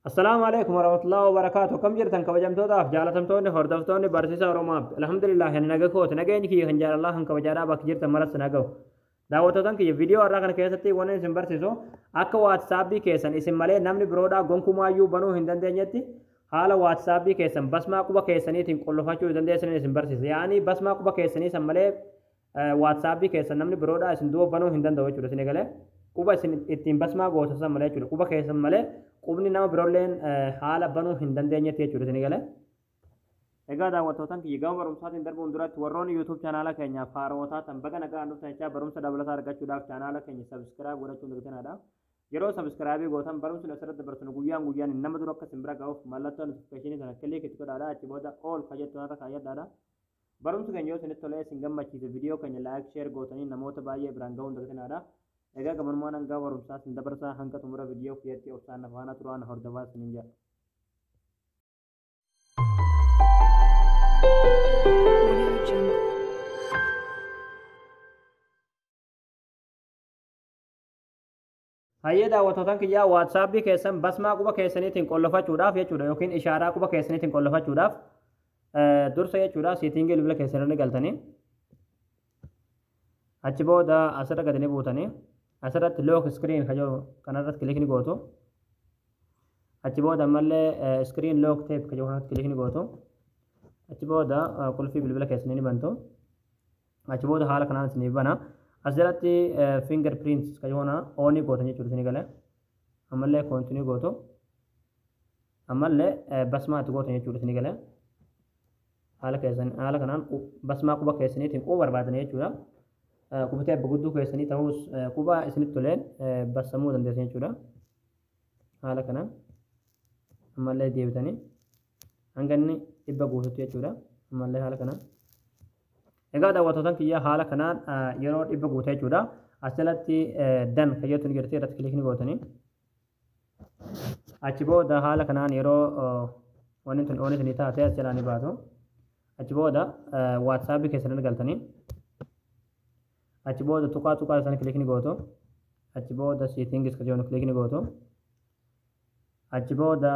Assalaamu alaikum warahmatullahi wabarakaatu. Akkam jirtan kabajamtootaaf jaalatamtoonni hordoftoonni Barsiisaa Oromoo App? Alhamdulillah, ani naga kooti. Nageenyi kiyya kan jaalalaa kan kabajaadhaa bakka jirtan maratti na gahu. Daawwattootan kiyya, viidiyoo har'aa kana keessatti wanni isin barsiisu akka WhatsAppii keessan isin malee namni biroodhaa gonkumaayyuu banuu hin dandeenyetti haala WhatsAppii keessan basmaa quba keessaniitiin qollofachuu dandeessaniin isin barsiisa. Yaa'anii basmaa quba keessanii san malee WhatsAppii keessan namni biroodhaa isin duuba banuu hin danda'u jechuudha. Isin egalee quba isin ittiin basmaa gootan san malee jechuudha. Quba keessan malee qubni nama biroolleen haala banuu hin dandeenyetti jechuudha. Isin egalee. Egaa daawwattootan kiyya, gama barumsaatiin darbuun duratti warroonni YouTube chaanaala keenyaaf haarawaa taatan baga nagaan dhuftan jechaa, barumsa dabalataa argachuudhaaf chaanaala keenya subscribe godhachuun dagatinaa. Yeroo subscribe gootan barumsi asirratti dabarsinu guyyaan guyyaan nama dura akka isin bira ga'uuf mallattoo notification sana click itti godhaadha. Achi booda all ka jettu irra kaayyadhaadha. Barumsi keenya yoo isinitti tolee isin gammachiise, viidiyoo keenya like, share gootanii namoota baay'ee biraan ga'uun dagatinaadha. Egaa gabanumaan hanga barumsaa isin dabarsaa, hanga xumura viidiyoo kiyyatti obsaan na faana turaan hordofaa isiniin jedha. Audio Jungle. Hayyee daawwattootan kiyyaa, WhatsAppii keessan basmaa quba keessaniitiin qollofachuudhaaf jechuudha, yookiin ishaaraa quba keessaniitiin qollofachuudhaaf dursa jechuudha settingii bilbila keessanii galtanii, achi booda asirra gadi ni buutanii, asirratti lock screen ka jedhu kanarratti click ni gootu. Achi booda ammallee screen lock type ka jedhu kanarratti click ni gootu. Achi booda qulfii bilbila keessanii ni bantu. Achi booda haala kanaan isiniif bana. As jalatti finger prints ka jedhu kana on gootan jechuudha. Isinii galee? Ammallee continue gootu. Ammallee basmaa itti gootan jechuudha. Isinii galee? Haala keessan haala kanaan basmaa quba keessaniitiin quba barbaadanii jechuudha. Qubtee abba gudduu keessanii ta'us quba isinitti toleen bassamuu dandeessan jechuudha. Haala kanaan ammallee deebitanii hanga inni 100 guututti jechuudha. Ammallee haala kanaan. Egaa daawwattootan kiyya, haala kanaan yeroo 100 guute jechuudha. As jalatti done kan jettu ni jirti, irratti click ni gootanii. Achi booda haala kanaan yeroo wanni tun on isinii taate as jalaa ni baatu. Achi booda WhatsAppii keessan galtanii, achi booda tuqaa tuqaa sana click ni gootu. Achi booda settings ka jedhu click ni gootu. Achi booda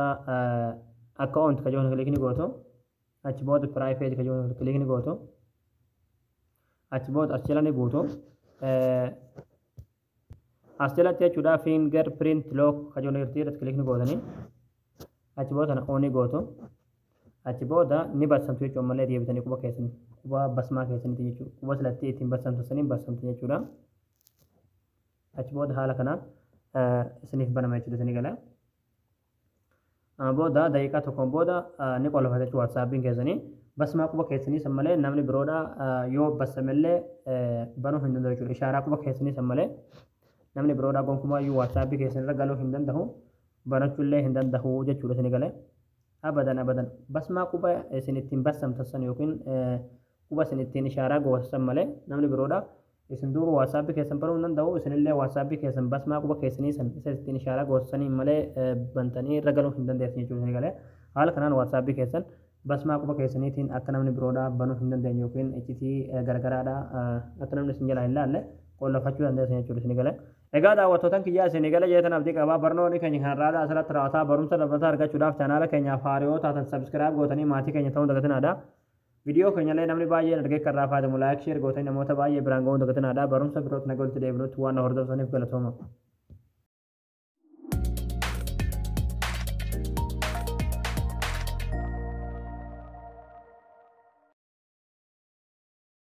account ka jedhu click ni gootu. Achi booda private ka jedhu click ni gootu. Achi booda as jala ni buutu. As jalatti jechuudha finger print lock ka jedhu jirti, irratti click ni gootanii. Achi booda sana on gootu. Achi booda ni bassamtu jechuudha. Ammallee deebitanii quba keessanii, quba basmaa keessaniiti jechuudha. Quba silatti ittiin bassamtu saniin bassamtu jechuudha. Achi booda haala kanaan isiniif banama jechuudha. Isinii gala? Booda daqiiqaa tokkoon booda ni qolofata jechuudha WhatsAppiin keessanii. Basmaa quba keessanii san malee namni biroodha yoo bassamellee banuu hin danda'u jechuudha. Ishaaraa quba keessanii san malee namni biroodha gonkumaayyuu WhatsAppii keessan irra galuu hin danda'u, banachuullee hin danda'u jechuudha. Isinii galee? Abadan abadan basmaa quba isin ittiin bassamtan san yookiin quba isin ittiin ishaaraa gootan san malee namni biroodha isin duuba WhatsAppii keessan banuu hin danda'u. Isinillee WhatsAppii keessan basmaa quba keessanii san isa ittiin ishaaraa gootan saniin malee bantanii irra galuu hin dandeessan jechuudha. Isinii galee? Haala kanaan WhatsAppii keessan basmaa quba keessaniitiin akka namni biroodha banuu hin dandeenye yookiin iccitii garagaraadha akka namni isin jalaa hin laalle qollofachuu dandeessan jechuudha. Isinii galee? Egaa daawwattootan kiyyaa, isinii gala jeetan abdii qabaa. Barnoonni keenya kanarraadha asirratti raawwataa. Barumsa dabalataa argachuudhaaf chaanaala keenyaaf haaraa taatan subscribe gootanii maatii keenya ta'uu dagatinaadha. Viidiyoo keenyallee namni baay'een argee kan irraa fayyadamu like, share gootanii namoota baay'ee biraan ga'uu dagatinaadha. Barumsa birootti naga walitti deebinutti waan na hordoftaniif galatooma.